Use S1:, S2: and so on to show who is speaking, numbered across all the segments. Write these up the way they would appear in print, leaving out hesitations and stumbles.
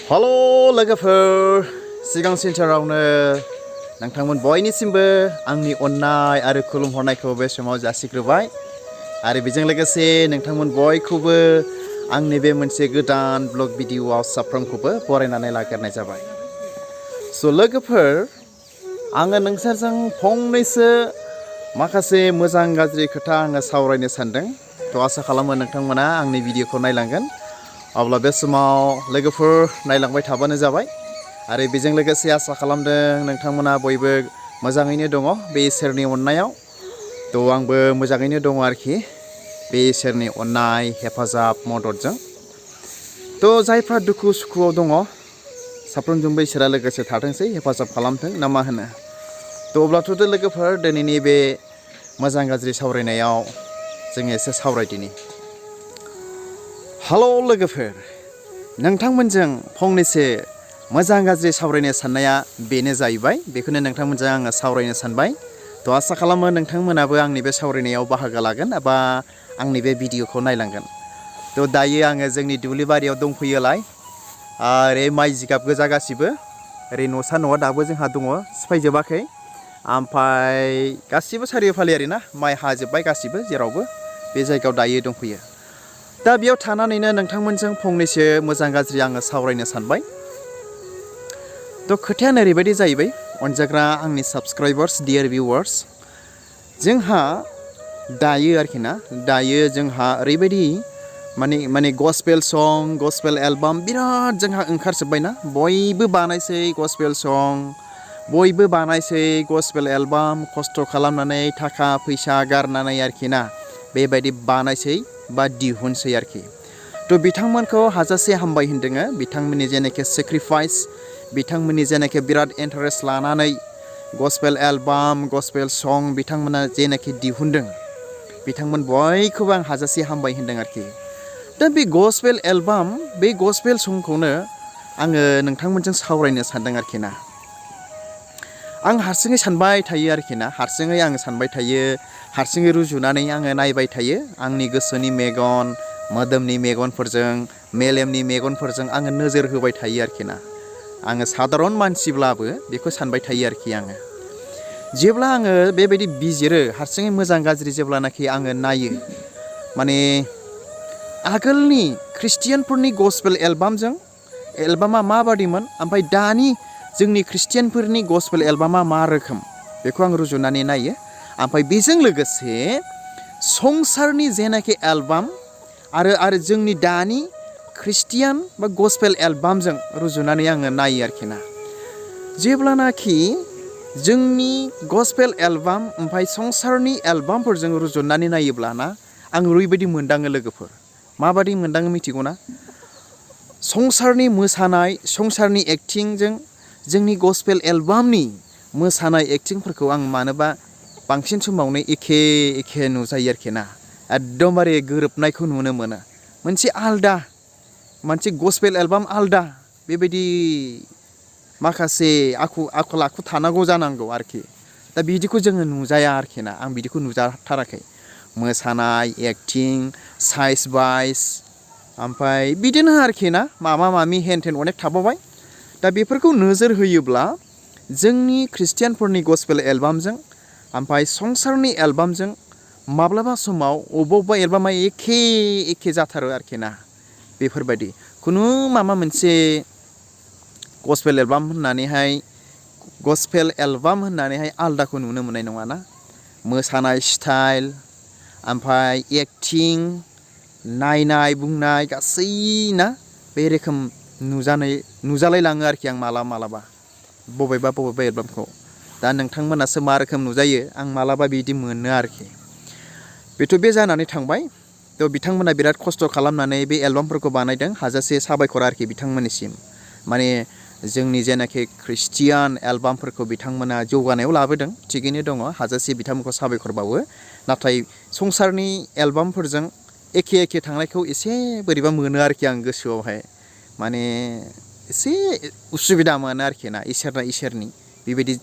S1: Hello लोगोफोर सिगां सेन्टारावनो नोंथांमोन बयनिसिमबो आंनि अननाय आरो खुलुमहरनायखौ बे समाव जासिग्रोबाय आरो बेजों लोगोसे नोंथांमोन बयखौबो आंनि बे मोनसे गोदान ब्लग भिडिअआव साफ्रोमखौबो बरायनानै लाग्रोनाय जाबाय। स' लोगोफोर आङो नोंसोरजों फंनैसो माखासे मोजां गाज्रि खोथा आङो सावरायनो सानदों। थ' आसा खालामो नोंथांमोना आंनि भिडिअखौ नायलांगोन। अब्ला बे समाव लोगोफोर नायलांबाय थाबानो जाबाय आरो बेजों लोगोसे आसा खालामदों नोंथांमोना बयबो मोजाङैनो दङ बे इसोरनि अननायाव। थ' आंबो मोजाङैनो दङ आरोखि बे इसोरनि अननाय हेफाजाब मददजों। थ' जायफ्रा दुखु सुखुआव दङ साफ्रोमजोंबो इसोरा लोगोसे थाथोंसै, हेफाजाब खालामथों ना मा होनो। थ' अब्लाथ' लोगोफोर दिनैनि बे मोजां गाज्रि सावरायनायाव जोङो एसे सावरायदिनि। हेलो लोगोफोर, नोंथांमोनजों फंनैसो मोजां गाज्रि सावरायनो साननाया बेनो जाहैबाय। बेखौनो नोंथांमोनजों आङो सावरायनो सानबाय। थ' आसा खालामो नोंथांमोनाबो आंनि बे सावरायनायाव बाहागो लागोन एबा आंनि बे भिडिअखौ नायलांगोन। थ' दायो आङो जोंनि दुब्लि बारियाव दंफैयोलाय। ओरै माइ जिगाब गोजा गासिबो। ओरै न'सा न'आ दाबो जोंहा दङ, सिफायजोबाखै। ओमफ्राय गासिबो सारिय'फाले आरोना माइ हाजोब्बाय गासिबो जेरावबो। बे जायगायाव दायो दंफैयो। दा बेयाव थानानैनो नोंथांमोनजों फंनैसो मोजां गाज्रि आङो सावरायनो सानबाय। थ' खोथाया ओरैबायदि जाहैबाय, अनजाग्रा आंनि साबस्क्राइबार्स डियार भिउवार्स, जोंहा दायो आरोखि ना, दायो जोंहा ओरैबायदि माने गस्पेल सं, गस्पेल एलबाम बिराद जोंहा ओंखारजोब्बायना। बयबो बानायसै गस्पेल सं, बयबो बानायसै गस्पेल एलबाम, खस्थ' खालामनानै थाखा फैसा गारनानै आरोखि ना, बेबायदि बानायसै बा दिहुनसै आरोखि। थ' बिथांमोनखौ हाजासे हामबाय होनदोङो, बिथांमोननि जेनाखि सेक्रिफाइस, बिथांमोननि जेनाखि बिराद इन्टारेस्ट लानानै गस्पेल एलबाम, गस्पेल सं बिथांमोना जेनाखि दिहुनदों, बिथांमोन बयखौबो आं हाजासे हामबाय होनदों आरोखि। दा बे गस्पेल एलबाम, बे गस्पेल संखौनो आङो नोंथांमोनजों सावरायनो सानदों आरोखि ना। आं हारसिङै सानबाय थायो आरोखि ना, हारसिङै आङो सानबाय थायो, हारसिङै रुजुनानै आङो नायबाय थायो। आंनि गोसोनि मेगन, मोदोमनि मेगनफोरजों, मेलेमनि मेगनफोरजों आङो नोजोर होबाय थायो आरोखि ना। आङो सादारन मानसिब्लाबो बेखौ सानबाय थायो आरोखि आङो। जेब्ला आङो बेबायदि बिजिरो, हारसिङै मोजां गाज्रि जेब्लानाखि आङो नायो, माने आगोलनि ख्रिस्टियानफोरनि गस्पेल एलबामा माबादिमोन, ओमफ्राय दानि जोंनि ख्रिस्टियानफोरनि गस्पेल एलबामा मा रोखोम, बेखौ आं रुजुनानै नायो। ओमफ्राय बेजों लोगोसे संसारनि जेनाखि एलबाम आरो जोंनि दानि ख्रिस्टियान बा गस्पेल एलबामजों रुजुनानै आङो नायो आरोखि ना। जेब्लानाखि जोंनि गस्पेल एलबाम ओमफ्राय संसारनि एलबामफोरजों रुजुनानै नायोब्लाना आं ओरैबायदि मोनदाङो लोगोफोर। माबादि मोनदाङो मिथिगौ ना? संसारनि मोसानाय, संसारनि एक्टिंजों जोंनि गस्पेल एलबामनि मोसानाय एक्टिंफोरखौ आं मानोबा बांसिन समावनो एखे नुजायो आरोखि ना। एकदमबारे गोरोबनायखौ नुनो मोनो। मोनसे आलदा, मोनसे गस्पेल एलबाम आलदा, बेबायदि माखासे आखल आखु थानांगौ जानांगौ आरोखि। दा बिदिखौ जोङो नुजाया आरोखि ना, आं बिदिखौ नुजाथाराखै। मोसानाय, एक्टिं, साइज बाइज, ओमफ्राय बिदिनो आरोखि ना, माबा मामि हेन थेन अनेक थाबावबाय। दा बेफोरखौ नोजोर होयोब्ला जोंनि ख्रिस्टियानफोरनि गस्पेल एलबामजों ओमफ्राय संसारनि एलबामजों माब्लाबा समाव अबेबा एलबामा एखे जाथारो आरोखि ना। बेफोरबायदि खुनु माबा मोनसे गस्पेल एलबाम होननानैहाय आलदाखौ नुनो मोननाय नङाना। मोसानाय स्टाइल, ओमफ्राय एक्टिं, नायनाय बुंनाय गासै ना बे रोखोम नुजालाय लाङो आरोखि आं मालाबा बबेबा एलबामखौ। दा नोंथांमोनासो मा रोखोम नुजायो, आं मालाबा बिदि मोनो आरोखि। बेथ' बे जानानै थांबाय। थ' बिथांमोना बिराद खस्थ' खालामनानै बे एलबामफोरखौ बानायदों, हाजासे साबायखर आरोखि बिथांमोननिसिम। माने जोंनि जेनाखि ख्रिस्टियान एलबामफोरखौ बिथांमोना जौगानायाव लाबोदों, थिगैनो दङ, हाजासे बिथांमोनखौ साबायखर बावो। नाथाय संसारनि एलबामफोरजों एखे थांनायखौ एसे बोरैबा मोनो आरोखि आं गोसोआवहाय। माने एसे उसुबिदा मोनो आरोखि ना, इसोरनि बेबायदि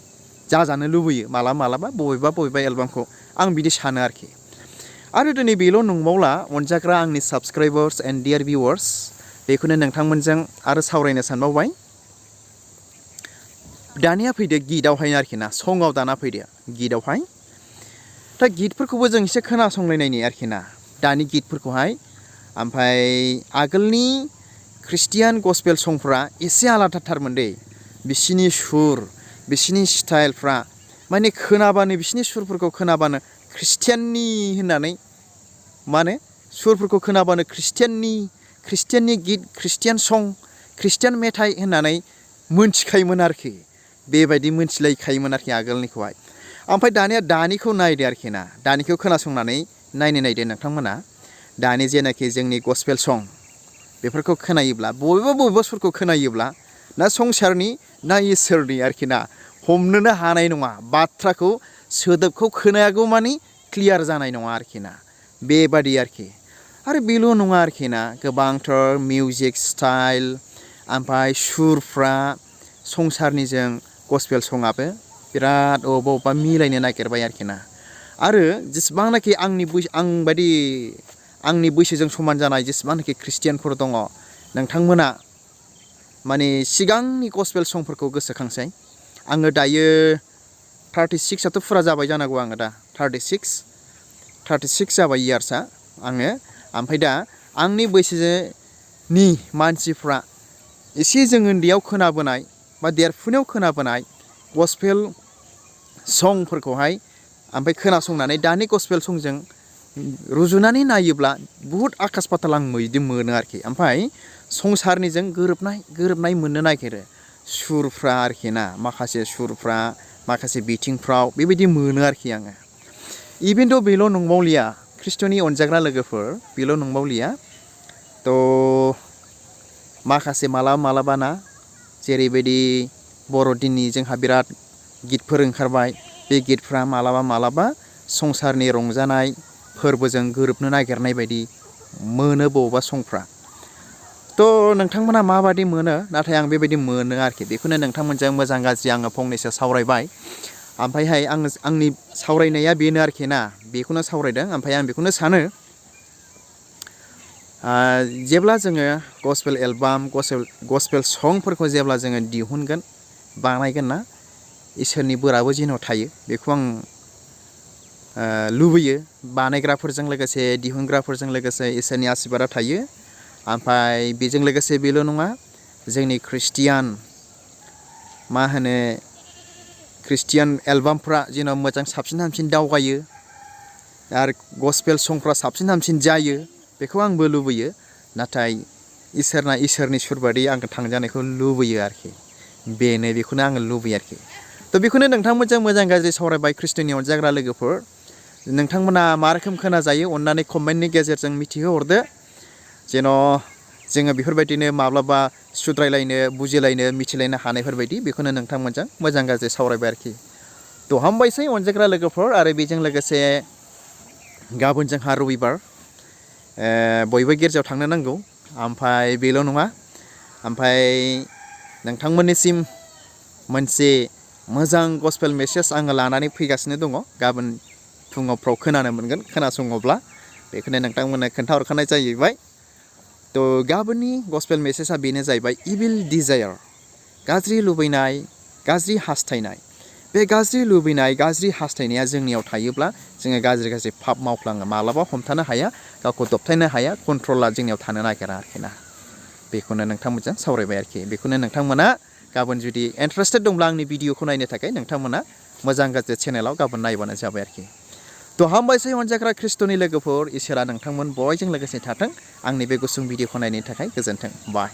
S1: जाजानो लुबैयो मालाबा बबेबा एलबामखौ, आं बिदि सानो आरोखि। आरो दिनै बेल' नंबावला, अनजाग्रा आंनि साबस्क्राइबार्स एन्ड डियार भिउवार्स, बेखौनो नोंथांमोनजों आरो सावरायनो सानबावबाय। दानिया फैदो गितआवहाय आरोखि ना, सङाव दाना फैदो गितआवहाय। दा गितफोरखौबो जों एसे खोनासंलायनायनि आरोखि ना, दानि गितफोरखौहाय। ओमफ्राय आगोलनि ख्रिस्टियान गस्पेल संफ्रा एसे आलादाथारमोन दे। बिसिनि सुर, बिसिनि स्टाइलफ्रा माने खोनाबानो, बिसिनि सुरफोरखौ खोनाबानो ख्रिस्टियाननि होननानै, माने सुरफोरखौ खोनाबानो ख्रिस्टियाननि गित, ख्रिस्टियान सं, ख्रिस्टियान मेथाइ होननानै मोनथिखायोमोन आरोखि। बेबायदि मोनथिलायखायोमोन आरोखि आगोलनिखौहाय। ओमफ्राय दानिखौ नायदो आरोखि ना, दानिखौ खोनासंनानै नायदो नोंथांमोना। दानि जेनाखि जोंनि गस्पेल सं, बेफोरखौ खोनायोब्ला, बबेबा सुरखौ खोनायोब्ला ना संसारनि ना इसोरनि आरोखि ना, हमनोनो हानाय नङा। बाथ्राखौ, सोदोबखौ खोनायागौ मानि क्लियार जानाय नङा आरोखि ना, बेबादि आरोखि। आरो बेल' नङा आरोखि ना, गोबांथार मिउजिक स्टाइल, ओमफ्राय सुरफ्रा संसारनिजों गस्पेल सङाबो बिराद अबेबा मिलायनो नागिरबाय आरोखि ना। आरो जेसेबांनाखि आंनि बैसोजों समान जानाय जेसेबांनाखि ख्रिस्टियानफोर दङ, नोंथांमोना माने सिगांनि गस्पेल संफोरखौ गोसोखांसै। आङो दायो 36आथ' फुरा जाबाय जानांगौ, आङो दा 36 जाबाय इयार्सआ आङो। ओमफ्राय दा आंनि बैसोनि मानसिफ्रा एसे जों उन्दैयाव खोनाबोनाय बा देरफुनायाव खोनाबोनाय गस्पेल संफोरखौहाय ओमफ्राय खोनासंनानै दानि गस्पेल संजों रुजुनानै नायोब्ला बुहुत आकास पाताल आं बिदि मोनो आरोखि। ओमफ्राय संसारनिजों गोरोबनाय मोननो नागिरो सुरफ्रा आरोखि ना, माखासे सुरफ्रा माखासे बिथिंफ्राव बेबायदि मोनो आरोखि आङो। इभेन्थ' बेल' नंबावलिया, ख्रिस्ट'नि अनजाग्रा लोगोफोर, बेल' नंबावलिया। थ' माखासे मालाबा ना, जेरैबायदि बर'दिननि जोंहा बिराद गितफोर ओंखारबाय। बे गितफ्रा मालाबा संसारनि रंजानाय फोरबोजों गोरोबनो नागिरनाय बायदि मोनो बबेबा संफ्रा। थ' नोंथांमोना माबादि मोनो? नाथाय आं बेबायदि मोनो आरोखि। बेखौनो नोंथांमोनजों मोजां गाज्रि आङो फंनैसो सावरायबाय। ओमफ्रायहाय आंनि सावरायनाया बेनो आरोखि ना, बेखौनो सावरायदों। ओमफ्राय आं बेखौनो सानो, जेब्ला जोङो गस्पेल एलबाम, गस्पेल संफोरखौ जेब्ला जोङो दिहुनगोन, बानायगोन ना, इसोरनि बोराबो जेन' थायो, बेखौ आं लुबैयो। बानायग्राफोरजों लोगोसे, दिहुनग्राफोरजों लोगोसे इसोरनि आसिरबादा थायो। ओमफ्राय बेजों लोगोसे बेल' नङा, जोंनि ख्रिस्टियान एलबामफ्रा जेन' मोजां साबसिन हामसिन दावगायो आरो गस्पेल संफ्रा साबसिन हामसिन जायो, बेखौ आंबो लुबैयो। नाथाय इसोरनि सुरबादि आं थांजानायखौ लुबैयो आरोखि। बेखौनो आङो लुबैयो आरोखि। थ' बेखौनो नोंथांमोनजों मोजां गाज्रि सावरायबाय ख्रिस्ट'नि अनजाग्रा लोगोफोर। नोंथांमोना मा रोखोम खोनाजायो अननानै कमेन्टनि गेजेरजों मिथिहोहरदो, जेन' जोङो बेफोरबायदिनो माब्लाबा सुद्रायलायनो, बुजिलायनो, मिथिलायनो हानायफोरबायदि। बेखौनो नोंथांमोनजों मोजां गाज्रि सावरायबाय आरोखि। थ' हामबायसै अनजाग्रा लोगोफोर। आरो बेजों लोगोसे गाबोन जोंहा रबिबार, बयबो गिर्जायाव थांनो नांगौ। ओमफ्राय बेल' नङा, ओमफ्राय नोंथांमोननिसिम मोनसे मोजां गस्पेल मेसेज आङो लानानै फैगासिनो दङ। गाबोन फुङावफ्राव खोनानो मोनगोन खोनासङोब्ला, बेखौनो नोंथांमोननो खोन्थाहरखानाय जाहैबाय। थ' गाबोननि गस्पेल मेसेजआ बेनो जाहैबाय, इभिल डिजायार, गाज्रि लुबैनाय, गाज्रि हास्थायनाय। बे गाज्रि लुबैनाय, गाज्रि हास्थायनाया जोंनियाव थायोब्ला जोङो गाज्रि पाप मावफ्लाङो। मालाबा हमथानो हाया, गावखौ दबथायनो हाया, कन्ट्रला जोंनियाव थानो नागिरा आरोखि ना। बेखौनो नोंथांमोनजों सावरायबाय आरोखि। बेखौनो नोंथांमोना गाबोन जुदि इन्टारेस्टेड दंब्ला आंनि भिडिअखौ नायनो थाखाय नोंथांमोना मोजां गाज्रि चेनेलाव गाबोन नायबानो जाबाय आरोखि। थ' हामबायसै अनजाग्रा ख्रिस्ट'नि लोगोफोर। इसोरा नोंथांमोन बयजों लोगोसे थाथों। आंनि बे गुसुं भिडिअखौ नायनो थाखाय गोजोन्थों। बाय।